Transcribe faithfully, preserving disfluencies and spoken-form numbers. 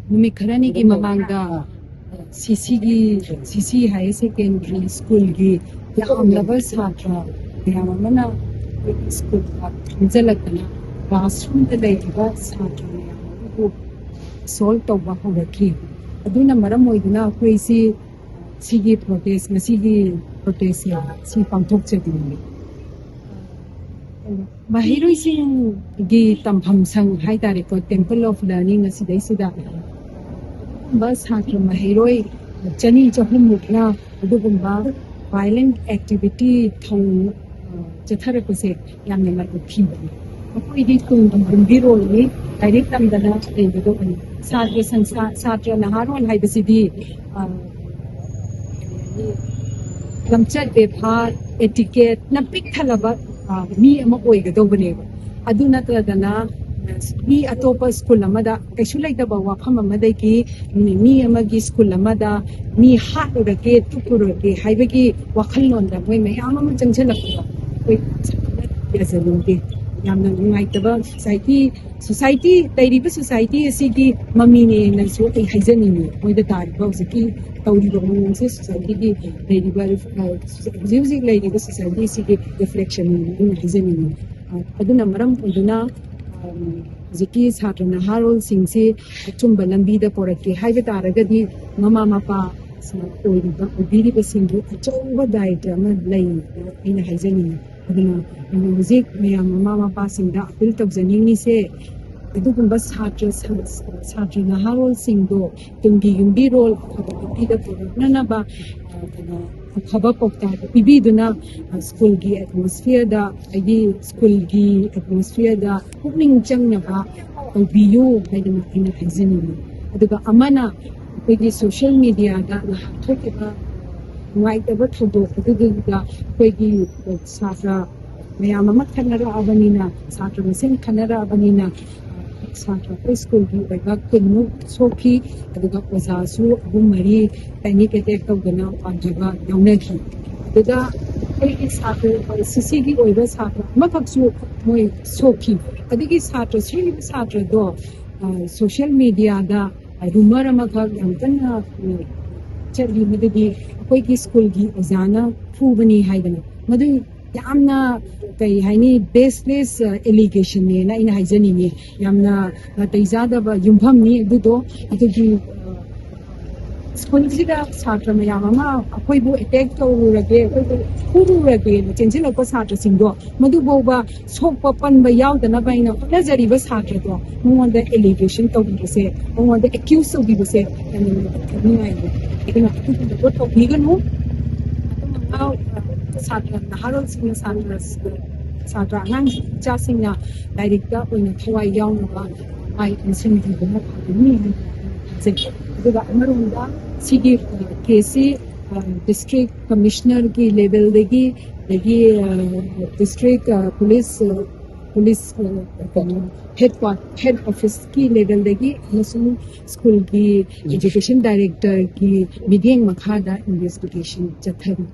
ꯅꯨꯃꯤꯠ ꯈꯔꯅꯤꯒꯤ ꯃꯃꯥꯡꯗ ꯁꯤꯁꯤꯒꯤ, ꯁꯤꯁꯤ ꯍꯥꯌꯔ ꯁꯦꯀꯦꯟꯗꯔꯤ ꯁ꯭ꯀꯨꯜꯒꯤ ꯌꯥꯝꯂꯕ ꯁꯥꯇ꯭ꯔ ꯃꯌꯥꯝ ꯑꯃꯅ ꯁ꯭ꯀꯨꯜꯗ ꯊꯣꯝꯖꯤꯜꯂꯛꯇꯅ ꯀ꯭ꯂꯥꯁꯔꯨꯝꯗ ꯂꯩꯔꯤꯕ ꯁꯥꯇ꯭ꯔ ꯃꯌꯥꯝ ꯑꯗꯨꯕꯨ ꯑꯦꯁꯣꯜꯠ ꯇꯧꯕ ꯍꯧꯔꯛꯈꯤ꯫ ꯑꯗꯨꯅ ꯃꯔꯝ ꯑꯣꯏꯗꯨꯅ ꯑꯩꯈꯣꯏꯁꯤ ꯁꯤꯒꯤ ꯄ꯭ꯔꯣꯇꯦꯁ, ꯉꯁꯤꯒꯤ ꯄ꯭ꯔꯣꯇꯦꯁꯁꯦ ꯁꯤ ꯄꯥꯡꯊꯣꯛꯆꯕꯅꯤ꯫ ꯃꯍꯩꯔꯣꯏꯁꯤꯡꯒꯤ ꯇꯝꯐꯝ ꯁꯪ ꯍꯥꯏꯇꯥꯔꯦꯀꯣ, ꯇꯦꯝꯄꯜ ꯑꯣꯐ ꯂꯔꯅꯤꯡ ꯑꯁꯤꯗꯩꯁꯤꯗ ꯑꯗꯨꯒꯨꯝꯕ ꯁꯥꯇ꯭ꯔ ꯃꯍꯩꯔꯣꯏ ꯆꯅꯤ ꯆꯍꯨꯝꯃꯨꯛꯅ ꯑꯗꯨꯒꯨꯝꯕ ꯚꯥꯏꯂꯦꯟ ꯑꯦꯛꯇꯤꯚꯤꯇꯤ ꯊꯧ ꯆꯠꯊꯔꯛꯄꯁꯦ ꯌꯥꯝꯅ ꯃꯔꯨ ꯊꯤꯕꯅꯤ꯫ ꯃꯈꯣꯏꯗꯤ ꯇꯨꯡꯒꯤ ꯌꯨꯝꯕꯤꯔꯣꯜꯅꯤ, ꯂꯥꯏꯔꯤꯛ ꯇꯝꯗꯅ ꯂꯩꯒꯗꯧꯕꯅꯤ꯫ ꯁꯥꯇ꯭ꯔ ꯁꯪꯁꯥ-, ꯁꯥꯇ꯭ꯔ ꯅꯍꯥꯔꯣꯜ ꯍꯥꯏꯕꯁꯤꯗꯤ, ꯑ, ꯂꯝꯆꯠ ꯕꯦꯚꯥꯔ, ꯑꯦꯇꯤꯀꯦꯠꯅ ꯄꯤꯛ ꯊꯜꯂꯕ, ꯑ, ꯃꯤ ꯑꯃ ꯑꯣꯏꯒꯗꯧꯕꯅꯦꯕ꯫ ꯑꯗꯨ ꯅꯠꯇꯗꯅ ꯃꯤ ꯑꯇꯣꯞꯄ ꯁ꯭ꯀꯨꯜ ꯑꯃꯗ ꯀꯩꯁꯨ ꯂꯩꯇꯕ ꯋꯥꯐꯝ ꯑꯃꯗꯒꯤ ꯃꯤ, ꯃꯤ ꯑꯃꯒꯤ ꯁ꯭ꯀꯨꯜ ꯑꯃꯗ ꯃꯤ ꯍꯥꯠꯂꯨꯔꯒꯦ, ꯇꯨꯞꯂꯨꯔꯒꯦ ꯍꯥꯏꯕꯒꯤ ꯋꯥꯈꯜꯂꯣꯟꯗ ꯃꯣꯏ ꯃꯌꯥꯝ ꯑꯃ ꯆꯪꯁꯤꯜꯂꯛꯄꯗꯣ ꯑꯩꯈꯣꯏ ꯌꯥꯖꯅꯤꯡꯗꯦ꯫ ꯌꯥꯝꯅ ꯅꯨꯡꯉꯥꯏꯇꯕ ꯁꯣꯁꯥꯏꯇꯤ, ꯁꯣꯁꯥꯏꯇꯤ, ꯂꯩꯔꯤꯕ ꯁꯣꯁꯥꯏꯇꯤ ꯑꯁꯤꯒꯤ ꯃꯃꯤꯅꯦꯅꯁꯨ ꯑꯩ ꯍꯥꯏꯖꯅꯤꯡꯉꯤ꯫ ꯃꯣꯏꯗ ꯇꯥꯔꯤꯕ ꯍꯧꯖꯤꯛꯀꯤ ꯇꯧꯔꯤꯕ ꯃꯑꯣꯡꯁꯦ ꯁꯣꯁꯥꯏꯇꯤꯒꯤ ꯂꯩꯔꯤꯕ, ꯑ, ꯍꯧꯖꯤꯛ ꯍꯧꯖꯤꯛ ꯂꯩꯔꯤꯕ ꯁꯣꯁꯥꯏꯇꯤ ꯑꯁꯤꯒꯤ ꯔꯤꯐ꯭ꯂꯦꯛꯁꯟꯅꯤ ꯑꯗꯨꯅ ꯍꯥꯏꯖꯅꯤꯡꯉꯤ꯫ ꯑ, ꯑꯗꯨꯅ ꯃꯔꯝ ꯑꯣꯏꯗꯨꯅ, ꯑꯝ, ꯍꯧꯖꯤꯛꯀꯤ ꯁꯥꯇ꯭ꯔ ꯅꯍꯥꯔꯣꯜꯁꯤꯡꯁꯤ ꯑꯆꯨꯝꯕ ꯂꯝꯕꯤꯗ ꯄꯣꯔꯛꯀꯦ ꯍꯥꯏꯕ ꯇꯥꯔꯒꯗꯤ ꯃꯃꯥ ꯃꯄꯥ ꯑꯣꯏꯔꯤꯕ, ꯑꯣꯏꯕꯤꯔꯤꯕꯁꯤꯡꯕꯨ ꯑꯆꯧꯕ ꯗꯥꯏꯇ ꯑꯃ ꯂꯩ ꯑꯩꯅ ꯍꯥꯏꯖꯅꯤꯡꯉꯤ꯫ ꯑꯗꯨꯅ ꯍꯧꯖꯤꯛ ꯃꯌꯥꯝ ꯃꯃꯥ ꯃꯄꯥꯁꯤꯡꯗ ꯑꯄꯤꯜ ꯇꯧꯖꯅꯤꯡꯉꯤꯁꯦ, ꯑꯗꯨꯒꯨꯝꯕ ꯁꯥꯇ꯭ꯔ, ꯁꯥꯇ꯭ꯔ ꯅꯍꯥꯔꯣꯜꯁꯤꯡꯗꯣ ꯇꯨꯡꯒꯤ ꯌꯨꯝꯕꯤꯔꯣꯜ ꯑꯐꯕ ꯂꯝꯕꯤꯗ ꯄꯨꯔꯛꯅꯅꯕ, ꯑ, ꯀꯩꯅꯣ, ꯑꯐꯕ ꯄꯥꯎꯇꯥꯛ ꯄꯤꯕꯤꯗꯨꯅ, ꯑ, ꯁ꯭ꯀꯨꯜꯒꯤ ꯑꯦꯠꯃꯣꯁꯐꯤꯌꯔꯗ, ꯑꯩꯒꯤ ꯁ꯭ꯀꯨꯜꯒꯤ ꯑꯦꯠꯃꯣꯁꯐꯤꯌꯔꯗ ꯄꯨꯛꯅꯤꯡ ꯆꯪꯅꯕ ꯇꯧꯕꯤꯌꯨ ꯍꯥꯏꯗꯅ ꯑꯩꯅ ꯍꯥꯏꯖꯅꯤꯡꯉꯤ꯫ ꯑꯗꯨꯒ ꯑꯃꯅ, ꯑꯩꯈꯣꯏꯒꯤ ꯁꯣꯁꯤꯌꯦꯜ ꯃꯤꯗꯤꯌꯥꯗ ꯉꯍꯥꯟ ꯊꯣꯛꯈꯤꯕ ꯅꯨꯡꯉꯥꯏꯇꯕ ꯊꯧꯗꯣꯛ ꯑꯗꯨꯗꯨꯗ ꯑꯩꯈꯣꯏꯒꯤ ꯁꯥꯇ꯭ꯔ ꯃꯌꯥꯝ ꯑꯃ ꯈꯠꯅꯔꯛꯑꯕꯅꯤꯅ, ꯁꯥꯇ꯭ꯔ ꯃꯁꯦꯟ ꯈꯠꯅꯔꯛꯑꯕꯅꯤꯅ, ꯁꯥꯇ꯭ꯔ ꯑꯩꯈꯣꯏ ꯁ꯭ꯀꯨꯜꯒꯤ ꯑꯣꯏꯕ ꯀꯨꯟꯃꯨꯛ ꯁꯣꯛꯈꯤ꯫ ꯑꯗꯨꯒ ꯑꯣꯖꯥꯁꯨ ꯑꯍꯨꯝ ꯃꯔꯤ ꯄꯦꯅꯤꯛ ꯑꯦꯇꯦꯛ ꯇꯧꯗꯅ ꯄꯥꯟꯖꯕ ꯌꯥꯎꯅꯈꯤ꯫ ꯑꯗꯨꯗ ꯑꯩꯈꯣꯏꯒꯤ ꯁꯥꯇ꯭ꯔ, ꯁꯤꯁꯤꯒꯤ ꯑꯣꯏꯕ ꯁꯥꯇ꯭ꯔ ꯑꯃꯈꯛꯁꯨ ꯃꯣꯏ ꯁꯣꯛꯈꯤ꯫ ꯑꯗꯨꯒꯤ ꯁꯥꯇ꯭ꯔ, ꯁꯣꯛꯂꯤꯕ ꯁꯥꯇ꯭ꯔꯗꯣ, ꯑ, ꯁꯣꯁꯤꯌꯦꯜ ꯃꯤꯗꯤꯌꯥꯗ ꯔꯨꯃꯔ ꯑꯃꯈꯛ ꯌꯥꯝ ꯀꯟꯅ, ꯎꯝ, ꯆꯠꯂꯤ, ꯃꯗꯨꯗꯤ ꯑꯩꯈꯣꯏꯒꯤ ꯁ꯭ꯀꯨꯜꯒꯤ ꯑꯣꯖꯥꯅ ꯐꯨꯕꯅꯤ ꯍꯥꯏꯗꯅ꯫ ꯃꯗꯨ ꯌꯥꯝꯅ, ꯀꯩ ꯍꯥꯏꯅꯤ, ꯕꯦꯁꯂꯦꯁ ꯑꯦꯂꯤꯒꯦꯁꯟꯅꯦꯅ ꯑꯩꯅ ꯍꯥꯏꯖꯅꯤꯡꯉꯤ꯫ ꯌꯥꯝꯅ ꯅꯥꯇꯩ ꯆꯥꯗꯕ ꯌꯨꯝꯐꯝꯅꯤ ꯑꯗꯨꯗꯣ꯫ ꯑꯗꯨꯒꯤ, ꯑ, ꯁ꯭ꯀꯨꯜꯁꯤꯗ ꯁꯥꯇ꯭ꯔ ꯃꯌꯥꯝ ꯑꯃ ꯑꯩꯈꯣꯏꯕꯨ ꯑꯦꯇꯦꯛ ꯇꯧꯔꯨꯔꯒꯦ, ꯑꯩꯈꯣꯏꯕꯨ ꯐꯨꯔꯨꯔꯒꯦꯅ ꯆꯦꯟꯁꯤꯜꯂꯛꯄ ꯁꯥꯇ꯭ꯔꯁꯤꯡꯗꯣ, ꯃꯗꯨꯐꯥꯎꯕ ꯁꯣꯛꯄ ꯄꯟꯕ ꯌꯥꯎꯗꯅꯕ ꯑꯩꯅ ꯍꯣꯠꯅꯖꯔꯤꯕ ꯁꯥꯇ꯭ꯔꯗꯣ ꯃꯉꯣꯟꯗ ꯑꯦꯂꯤꯒꯦꯁꯟ ꯇꯧꯕꯤꯕꯁꯦ, ꯃꯉꯣꯟꯗ ꯑꯦꯀ꯭ꯌꯨꯁ ꯇꯧꯕꯤꯕꯁꯦ ꯌꯥꯝꯅ ꯅꯨꯡꯉꯥꯏꯇꯦ꯫ ꯑꯗꯨꯅ ꯑꯗꯨꯒꯨꯝꯕꯗꯣ ꯇꯧꯕꯤꯒꯅꯨ꯫ ꯑꯗꯨꯝ ꯁꯥꯇ꯭ꯔ ꯅꯍꯥꯔꯣꯜꯁꯤꯡꯅ, ꯁꯥꯇ꯭ꯔ, ꯁꯥꯇ꯭ꯔ ꯑꯉꯥꯡ ꯏꯆꯥꯁꯤꯡꯅ ꯂꯥꯏꯔꯤꯛꯇ ꯑꯣꯏꯅ ꯊꯋꯥꯏ ꯌꯥꯎꯅꯕ ꯃꯥꯏ ꯑꯣꯟꯁꯤꯟꯕꯤꯕꯅ ꯐꯒꯅꯤ ꯍꯥꯏꯅ ꯈꯟꯖꯩ꯫ ꯑꯗꯨꯒ ꯑꯃꯔꯣꯝꯗ ꯁꯤꯒꯤ, ꯑ, ꯀꯦꯁꯁꯤ, ꯑ, ꯗꯤꯁꯇ꯭ꯔꯤꯛ ꯀꯃꯤꯁꯅꯔꯒꯤ ꯂꯦꯚꯦꯜꯗꯒꯤ, ꯑꯗꯒꯤ, ꯑ, ꯗꯤꯁꯇ꯭ꯔꯤꯛ, ꯑ, ꯄꯨꯂꯤꯁ, ꯑ, ꯄꯨꯂꯤꯁ, ꯑ, ꯀꯩꯅꯣ, ꯍꯦꯗ ꯀ꯭ꯋꯥ-, ꯍꯦꯗ ꯑꯣꯐꯤꯁꯀꯤ ꯂꯦꯚꯦꯜꯗꯒꯤ ꯑꯃꯁꯨꯡ ꯁ꯭ꯀꯨꯜꯒꯤ ꯑꯦꯖꯨꯀꯦꯁꯟ ꯗꯥꯏꯔꯦꯛꯇꯔꯒꯤ ꯃꯤꯠꯌꯦꯡ ꯃꯈꯥꯗ ꯏꯟꯚꯦꯁꯇꯤꯒꯦꯁꯟ ꯆꯠꯊꯔꯤ꯫